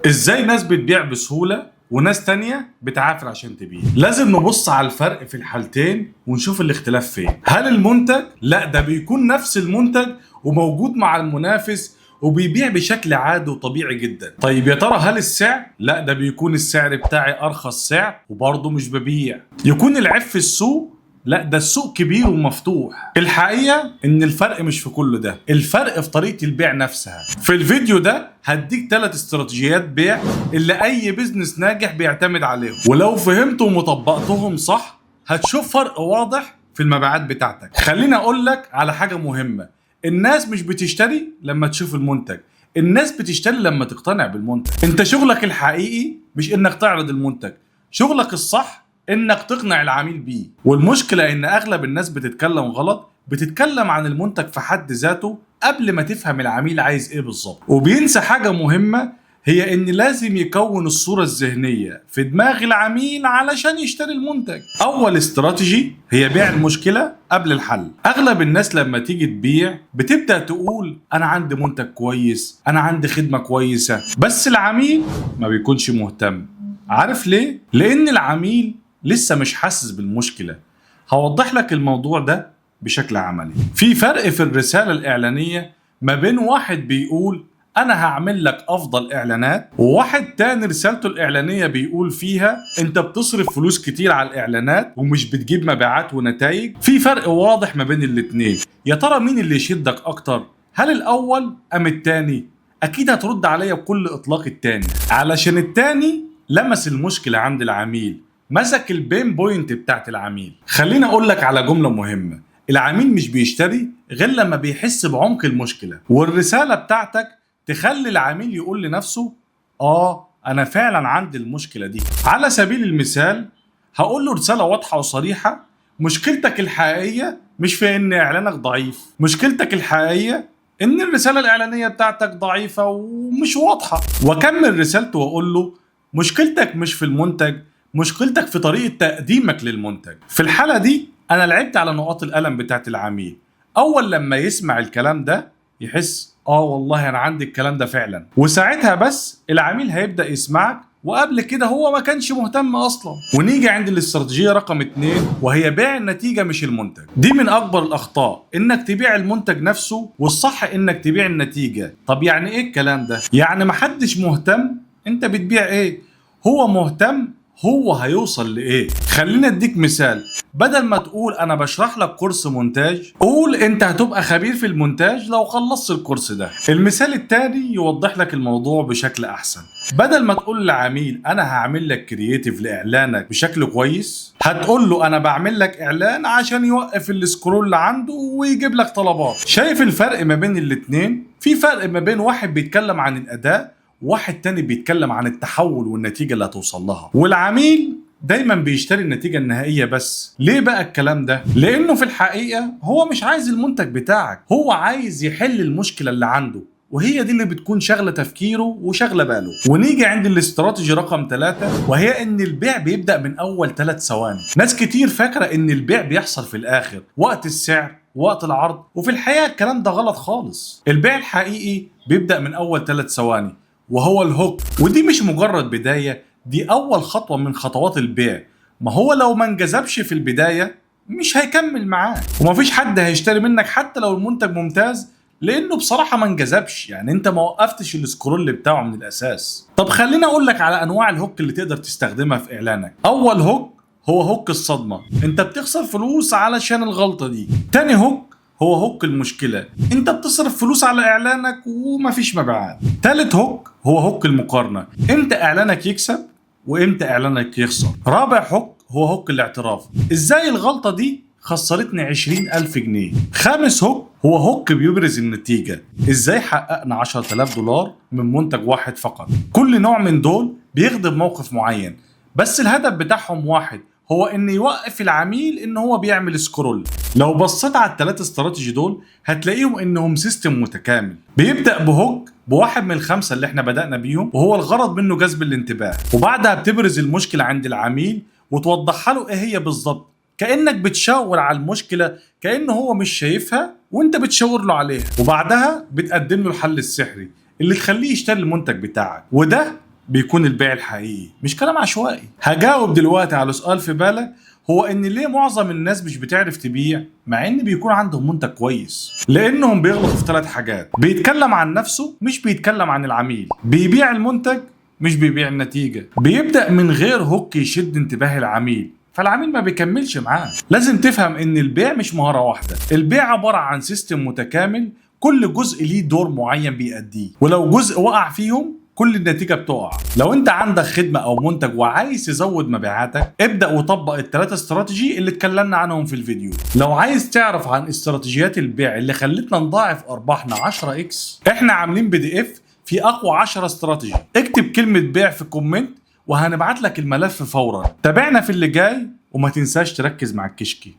ازاي ناس بتبيع بسهولة وناس تانية بتعافر عشان تبيع؟ لازم نبص على الفرق في الحالتين ونشوف الاختلاف فين. هل المنتج؟ لا، ده بيكون نفس المنتج وموجود مع المنافس وبيبيع بشكل عادي وطبيعي جدا. طيب يا ترى هل السعر؟ لا، ده بيكون السعر بتاعي ارخص سعر وبرضه مش ببيع. يكون العيب في السوق؟ لا، ده السوق كبير ومفتوح. الحقيقة ان الفرق مش في كل ده، الفرق في طريقة البيع نفسها. في الفيديو ده هديك 3 استراتيجيات بيع اللي اي business ناجح بيعتمد عليهم، ولو فهمتهم وطبقتهم صح هتشوف فرق واضح في المبيعات بتاعتك. خليني اقول لك على حاجة مهمة، الناس مش بتشتري لما تشوف المنتج، الناس بتشتري لما تقتنع بالمنتج. انت شغلك الحقيقي مش انك تعرض المنتج، شغلك الصح انك تقنع العميل بيه. والمشكلة ان اغلب الناس بتتكلم غلط، بتتكلم عن المنتج في حد ذاته قبل ما تفهم العميل عايز ايه بالظبط، وبينسى حاجة مهمة، هي ان لازم يكون الصورة الذهنية في دماغ العميل علشان يشتري المنتج. اول استراتيجي هي بيع المشكلة قبل الحل. اغلب الناس لما تيجي تبيع بتبدأ تقول انا عندي منتج كويس، انا عندي خدمة كويسة، بس العميل ما بيكونش مهتم. عارف ليه؟ لان العميل لسه مش حاسس بالمشكلة. هوضح لك الموضوع ده بشكل عملي. في فرق في الرسالة الإعلانية ما بين واحد بيقول أنا هعمل لك أفضل إعلانات، وواحد تاني رسالته الإعلانية بيقول فيها أنت بتصرف فلوس كتير على الإعلانات ومش بتجيب مبيعات ونتائج. في فرق واضح ما بين الاتنين. يا ترى مين اللي يشدك أكتر؟ هل الأول أم التاني؟ أكيد هترد عليا بكل إطلاق التاني، علشان التاني لمس المشكلة عند العميل، مسك ال pain point بتاعت العميل. خليني اقول لك على جملة مهمة، العميل مش بيشتري غير لما بيحس بعمق المشكلة، والرسالة بتاعتك تخلي العميل يقول لنفسه انا فعلا عندي المشكلة دي. على سبيل المثال هقول له رسالة واضحة وصريحة، مشكلتك الحقيقية مش في ان اعلانك ضعيف، مشكلتك الحقيقية ان الرسالة الاعلانية بتاعتك ضعيفة ومش واضحة. واكمل رسالته واقول له مشكلتك مش في المنتج، مشكلتك في طريقة تقديمك للمنتج. في الحالة دي أنا لعبت على نقاط الألم بتاعت العميل. أول لما يسمع الكلام ده يحس والله أنا عندي الكلام ده فعلا، وساعتها بس العميل هيبدأ يسمعك، وقبل كده هو ما كانش مهتم أصلا. ونيجي عند الاستراتيجية رقم 2، وهي بيع النتيجة مش المنتج. دي من أكبر الأخطاء، إنك تبيع المنتج نفسه، والصح إنك تبيع النتيجة. طب يعني إيه الكلام ده؟ يعني محدش مهتم أنت بتبيع إيه، هو مهتم هو هيوصل لإيه. خلينا اديك مثال، بدل ما تقول انا بشرح لك كورس مونتاج، قول انت هتبقى خبير في المونتاج لو خلصت الكورس ده. المثال التاني يوضح لك الموضوع بشكل احسن، بدل ما تقول للعميل انا هعمل لك creative لاعلانك بشكل كويس، هتقول له انا بعمل لك اعلان عشان يوقف ال scroll اللي عنده ويجيب لك طلبات. شايف الفرق ما بين الاتنين؟ في فرق ما بين واحد بيتكلم عن الاداء، واحد تاني بيتكلم عن التحول والنتيجة اللي هتوصل لها. والعميل دايما بيشتري النتيجة النهائية بس. ليه بقى الكلام ده؟ لأنه في الحقيقة هو مش عايز المنتج بتاعك، هو عايز يحل المشكلة اللي عنده، وهي دي اللي بتكون شغلة تفكيره وشغلة باله. ونيجي عند الاستراتيجي رقم 3، وهي ان البيع بيبدأ من اول 3 ثواني. ناس كتير فاكرة ان البيع بيحصل في الاخر، وقت السعر، وقت العرض، وفي الحقيقة الكلام ده غلط خالص. البيع الحقيقي بيبدأ من اول 3 ثواني، وهو ال hook. ودي مش مجرد بداية، دي أول خطوة من خطوات البيع. ما هو لو ما انجذبش في البداية مش هيكمل معاك، ومفيش حد هيشتري منك حتى لو المنتج ممتاز، لأنه بصراحة ما انجذبش، يعني انت ما وقفتش ال scroll بتاعه من الأساس. طب خليني أقول لك على أنواع ال hook اللي تقدر تستخدمها في إعلانك. أول hook هو hook الصدمة، انت بتخسر فلوس علشان الغلطة دي. تاني hook هو hook المشكلة، انت بتصرف فلوس على اعلانك ومفيش مبيعات. تالت hook هو hook المقارنة، امتى اعلانك يكسب وامتى اعلانك يخسر. رابع hook هو hook الاعتراف، ازاي الغلطة دي خسرتني 20,000 جنيه. خامس hook هو hook بيبرز النتيجة، ازاي حققنا $10,000 من منتج واحد فقط. كل نوع من دول بيخدم موقف معين، بس الهدف بتاعهم واحد، هو ان يوقف العميل ان هو بيعمل scroll. لو بصيت على ال3 استراتيجي دول هتلاقيهم انهم system متكامل، بيبدأ ب hook بواحد من ال5 اللي احنا بدأنا بيهم، وهو الغرض منه جذب الانتباه، وبعدها بتبرز المشكلة عند العميل وتوضحها له ايه هي بالظبط، كأنك بتشاور على المشكلة، كأنه هو مش شايفها وانت بتشاور له عليها، وبعدها بتقدم له الحل السحري اللي تخليه يشتري المنتج بتاعك. وده بيكون البيع الحقيقي، مش كلام عشوائي. هجاوب دلوقتي على سؤال في بالك، هو ان ليه معظم الناس مش بتعرف تبيع مع ان بيكون عندهم منتج كويس؟ لانهم بيغلطوا في 3 حاجات: بيتكلم عن نفسه مش بيتكلم عن العميل، بيبيع المنتج مش بيبيع النتيجة، بيبدأ من غير hook يشد انتباه العميل فالعميل ما بيكملش معاه. لازم تفهم ان البيع مش مهارة واحدة، البيع عبارة عن system متكامل، كل جزء ليه دور معين بيأديه، ولو جزء وقع فيهم كل النتيجة بتقع. لو انت عندك خدمة او منتج وعايز تزود مبيعاتك، ابدأ وطبق ال3 استراتيجي اللي اتكلمنا عنهم في الفيديو. لو عايز تعرف عن استراتيجيات البيع اللي خلتنا نضاعف ارباحنا 10 x، احنا عاملين PDF في اقوى 10 استراتيجي. اكتب كلمة بيع في comment وهنبعت لك الملف فورا. تابعنا في اللي جاي، وما تنساش تركز مع الكشكي.